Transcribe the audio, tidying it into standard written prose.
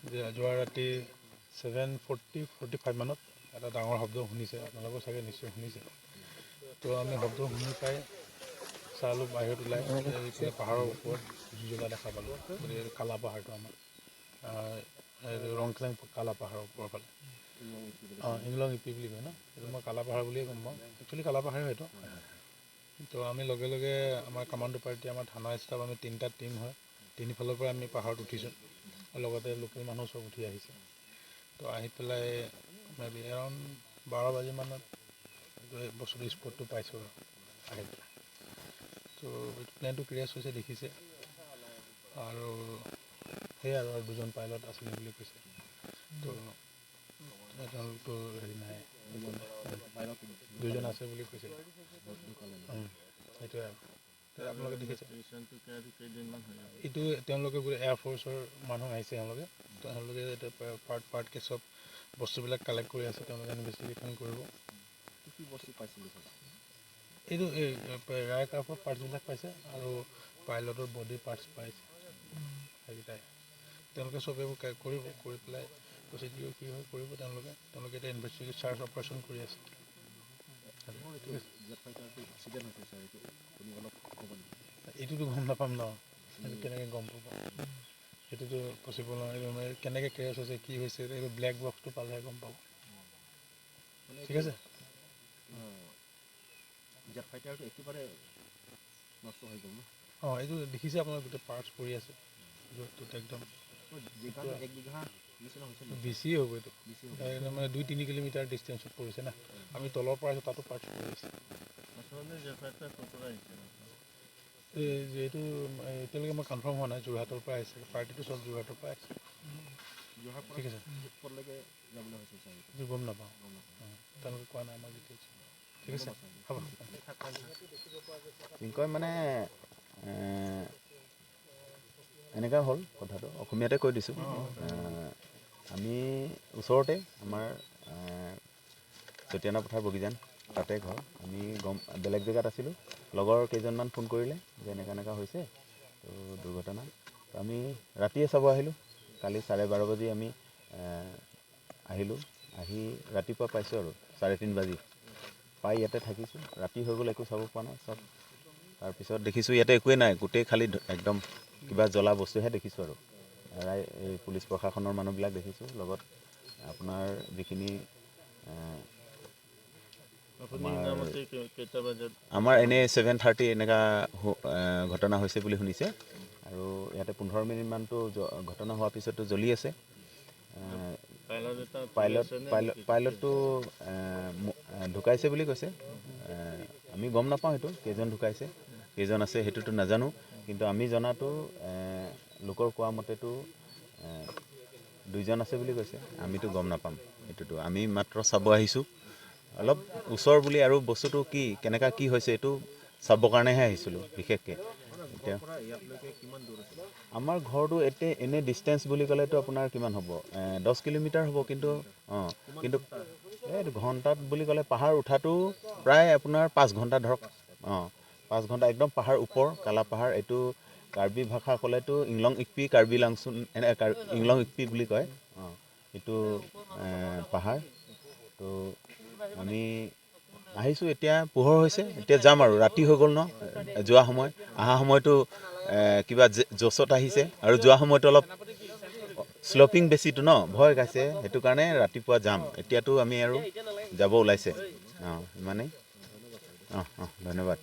যোৱা ৰাতি 7:40, 45 মানত এটা ডাঙৰ শব্দ শুনিছে। আপোনালোকেও চাগে নিশ্চয় শুনিছে। তো আমি শব্দ শুনি পাই চালোঁ, বাহিৰত ওলাই এইফালে পাহাৰৰ ওপৰত জুই জ্বলা দেখা পালোঁ। গতিকে কালা পাহাৰটো আমাৰ এইটো ৰংক্লেং কালা পাহাৰৰ ওপৰৰ ফালে, অঁ, ইংলং ইপি বুলি কয় ন সেইটো, মই কালা পাহাৰ বুলিয়ে গম পাওঁ। একচুৱেলি কালা পাহাৰে হয়তো। তো আমি লগে লগে আমাৰ কামাণ্ডো পাৰ্টি, আমাৰ থানা ষ্টাফ, আমি তিনিটা টীম হয়, তিনিফালৰ পৰা আমি পাহাৰত উঠিছোঁ আৰু লগতে লোকেল মানুহ চব উঠি আহিছে। তো আহি পেলাই মে বি এৰাউণ্ড 12 বাজি মানত এই বস্তুটো, স্পটটো পাইছোঁ আৰু আহি পেলাই। তো প্লেনটো ক্ৰেছ হৈছে দেখিছে আৰু সেয়াই আৰু দুজন পাইলট আছিলে বুলি কৈছে। তো তেওঁলোকতো হেৰি নাই, একো নাই, দুজন আছে বুলি কৈছে। সেইটোৱে আৰু তো আপোনালোকে দেখিছে এইটো। তেওঁলোকে গোটেই এয়াৰফ'ৰ্চৰ মানুহ আহিছে। তেওঁলোকে তেওঁলোকে এতিয়া পাৰ্ট পাৰ্টকৈ চব বস্তুবিলাক কালেক্ট কৰি আছে। তেওঁলোকে ইনভেষ্টিগেশ্যন কৰিব। এইটো এই এয়াৰক্ৰাফ্টৰ পাৰ্টছবিলাক পাইছে আৰু পাইলটৰ বডি পাৰ্টছ পাইছে, সেইকেইটাই। তেওঁলোকে চব এইবোৰ কৰিব, কৰি পেলাই প্ৰচিডিউৰ কি হয় কৰিব তেওঁলোকে। তেওঁলোকে এতিয়া ইনভেষ্টিগেশ্যন, চাৰ্চ অপাৰেশ্যন কৰি আছে। ঠিক আছে। এইটোতো গম নাপাম ন, সেইটো কেনেকৈ গম পাব? সেইটোতো পচিবল নহয়। এইটো মানে কেনেকৈ ক্ৰেছ হৈছে, কি হৈছে, এইটো ব্লেক বক্সটো পালেহে গম পাব। ঠিক আছে। জেট ফাইটাৰটো একেবাৰে নষ্ট হৈ গ'ল ন? অঁ, এইটো দেখিছে আপোনাৰ, গোটেই পাৰ্টছ পৰি আছে য'ত একদম। জেগাটো 1 বিঘা নিচিনা হৈছে নেকি? বেছিয়ে হ'ব এইটো। বেছি হ'ব। এই মানে 2-3 কিলোমিটাৰ ডিষ্টেঞ্চত পৰিছে না। আমি তলৰ পৰা আহিছোঁ, তাতো পাৰ্টছ পৰি আছে। এই যিহেতু এতিয়ালৈকে মই কনফাৰ্ম হোৱা নাই, যোৰহাটৰ পৰা আহিছে। পাৰ্টিটো চব যোৰহাটৰ পৰা আহিছে। যোৰহাটৰ পৰা ঠিক আছে। ক'লৈকে যাবলৈ হৈছে ছাৰ এইটো? সেইটো গম নাপাওঁ। গম নাপাওঁ। অঁ, তেওঁলোকে কোৱা নাই আমাক ডিটেইলছ। ঠিক আছে, হ'ব। কি কয় মানে এনেকুৱা হ'ল কথাটো, অসমীয়াতে কৈ দিছোঁ। আমি ওচৰতে, আমাৰ চতিয়ানা পথাৰ বগীজান, তাতে ঘৰ। আমি গম বেলেগ জেগাত আছিলোঁ। লগৰ কেইজনমান ফোন কৰিলে যে এনেকুৱা এনেকুৱা হৈছে তো দুৰ্ঘটনা। তো আমি ৰাতিয়ে চাব আহিলোঁ। কালি 12:30 বাজি আমি আহিলোঁ। আহি ৰাতিপুৱা পাইছোঁ আৰু 3:30 বাজি পাই ইয়াতে থাকিছোঁ। ৰাতি হৈ গ'ল, একো চাব পৰা নাই চব। তাৰপিছত দেখিছোঁ ইয়াতে একোৱেই নাই, গোটেই খালী, একদম কিবা জ্বলা বস্তুহে দেখিছোঁ। আৰু এই পুলিচ প্ৰশাসনৰ মানুহবিলাক দেখিছোঁ, লগত আপোনাৰ যিখিনি আমাৰ এনেই 7:30 এনেকুৱা ঘটনা হৈছে বুলি শুনিছে। আৰু ইয়াতে 15 মিনিটমানটো ঘটনা হোৱাৰ পিছতো জ্বলি আছে। পাইলটটো ঢুকাইছে বুলি কৈছে। আমি গম নাপাওঁ সেইটো কেইজন ঢুকাইছে, কেইজন আছে, সেইটোতো নাজানো। কিন্তু আমি জনাটো লোকৰ কোৱা মতেতো দুইজন আছে বুলি কৈছে। আমিতো গম নাপাম সেইটোতো, আমি মাত্ৰ চাব আহিছোঁ অলপ ওচৰ বুলি। আৰু বস্তুটো কি, কেনেকুৱা কি হৈছে, এইটো চাবৰ কাৰণেহে আহিছিলোঁ বিশেষকৈ এতিয়া। আমাৰ ঘৰটো এতিয়া এনেই ডিষ্টেঞ্চ বুলি ক'লেতো আপোনাৰ কিমান হ'ব, 10 কিলোমিটাৰ হ'ব। কিন্তু অঁ, কিন্তু এই ঘণ্টাত বুলি ক'লে পাহাৰ উঠাটো প্ৰায় আপোনাৰ 5 ঘণ্টা ধৰক। অঁ, 5 ঘণ্টা, একদম পাহাৰ ওপৰ, কালা পাহাৰ। এইটো কাৰ্বি ভাষা ক'লেতো ইংলং ইকপি, কাৰ্বি লাংচুন, এনে ইংলং ইকপি বুলি কয়। অঁ, এইটো পাহাৰ। তো আমি আহিছোঁ, এতিয়া পোহৰ হৈছে, এতিয়া যাম আৰু। ৰাতি হৈ গ'ল ন যোৱা সময়। অহা সময়টো কিবা জ'চত আহিছে আৰু যোৱা সময়টো অলপ শ্লপিং বেছিটো ন, ভয় খাইছে। সেইটো কাৰণে ৰাতিপুৱা যাম। এতিয়াতো আমি আৰু যাব ওলাইছে। অঁ, ইমানেই। অঁ অঁ ধন্যবাদ।